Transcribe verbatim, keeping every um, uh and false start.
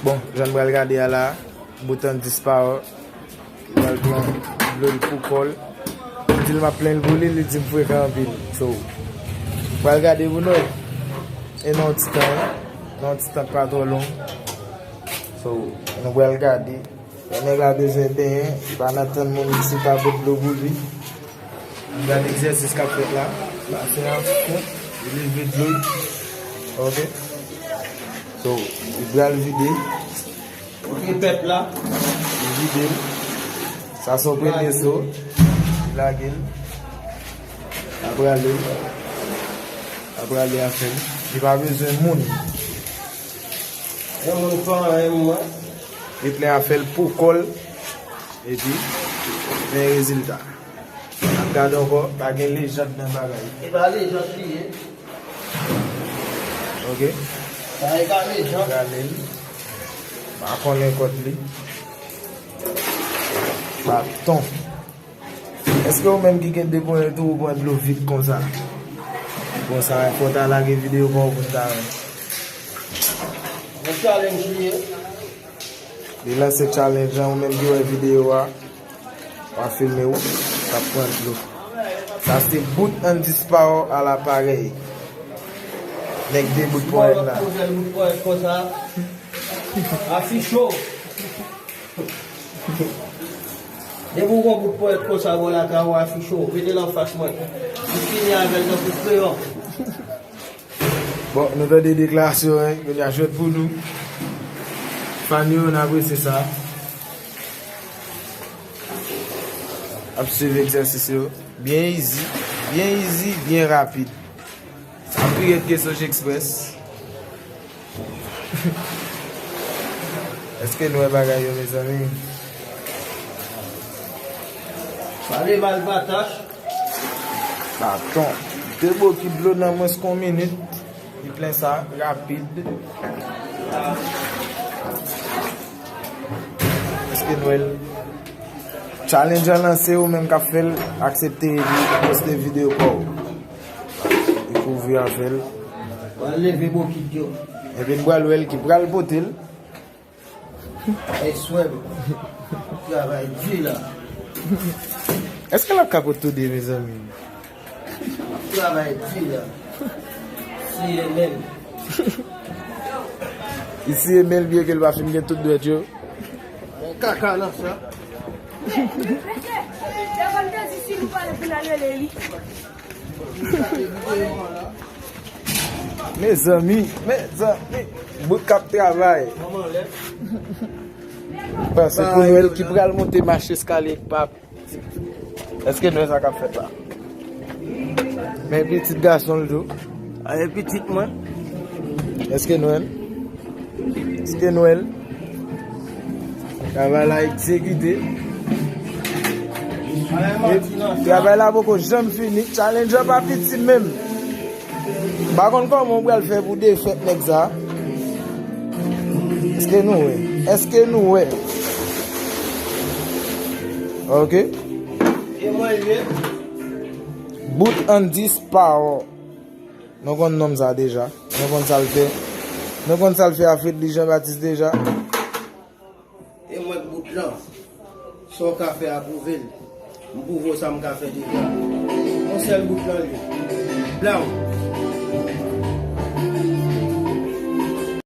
Bon, jan n pral gade a la, Bout Andy Sparrow, li pral pran dlo l pou kò l. M di l m ap plenn l pou li, li di m frekan anpil. So, pral gade pou nou. E nan yon ti tan, nan yon ti tan k pa twò long. So, nou pral gade. Lè nèg la bezwen benyen, li pa nan tann moun isit pa pot dlo pou li. Gade egzèsis k ap fèt la. Pase an fon, li leve dlo l. Ok. So, li pral vide. Ok, pèp la. Li vide l. Sa se yon premye so. Lage l. L ap rale l. L ap rale afè l. Li pa bezwen moun. Yon moun fè anyen mwen. Li plen afè l pou kò l. Epi, men rezilta. N ap gade ankò, pa gen lejand nan bagay. E pa lejand li ye. Ok. Sa e pa lejand. Rale l. Pa konnen kòt li. Baton. Èske ou menm ki gen de ponyèt ou, ou pran dlo vit konsa? Konsa, fò w ta lage videyo pa w pou n ta wè. Yon challenge li ye. Li lanse challenge lan, ou menm ki wè videyo a, w a filme w k ap pran dlo. Sa se Bout Andy Sparrow à l'appareil. Nèg de bout ponyèt la. Bout ponyèt konsa. Afiche w. Depi w gon bout ponyèt konsa bò lakay ou, afiche w. Mete l anfas mwen. Ou fini avè l tankou kreyon. Bon, nou tande deklarasyon an, kounye a jwèt pou nou. Fan yo, n apresye sa. Ap swiv egzèsis yo. Byen easy, byen easy, byen rapid. Sa pi rèd ke Soge Express. Èske nou wè bagay yo, mezanmi? Pale mal pa tach. Baton. De bokit dlo nan mwens ke yon minit. Li plen sa rapid. Èske nou wè l? Challenge an lanse, ou menm k ap fè l, aksepte epi poste videyo pa w. Li kouvri avè l. Pral leve bokit yo. Epi n pral wè l ki pral pote l. Ay, swè m. Travay di la. Èske l ap kapot tou de, mezanmi? Travay di la. Siye men l. Li siye men l byen ke l pa fin gen tout dwèt yo. Kaka nan sa. Mezanmi, mezanmi, bout k ap travay. Panse pou Nwèl ki pral monte mach eskalye k pa. Èske nou wè sa k ap fèt la? Men pitit gason l tou. Aye pitit mwen. Èske nou wè l? Èske nou wè l? Travay la egzekite. E travay la poko janm fini. Challenge an pa piti menm. M pa konn kòman w pral fè pou defèt nèg sa. Èske nou wè? Èske nou wè? Ok. E mwen ye. Bout Andy Sparrow. Nou konn nonm sa deja. Nou konn sa l fè. Nou konn sa l fè a Fredly Jean Baptiste deja. E mwen k bout lan. Sa w ka fè, apwouve l. M pwouve w sa m ka fè deja. Yon sèl bout lan li. Blaw.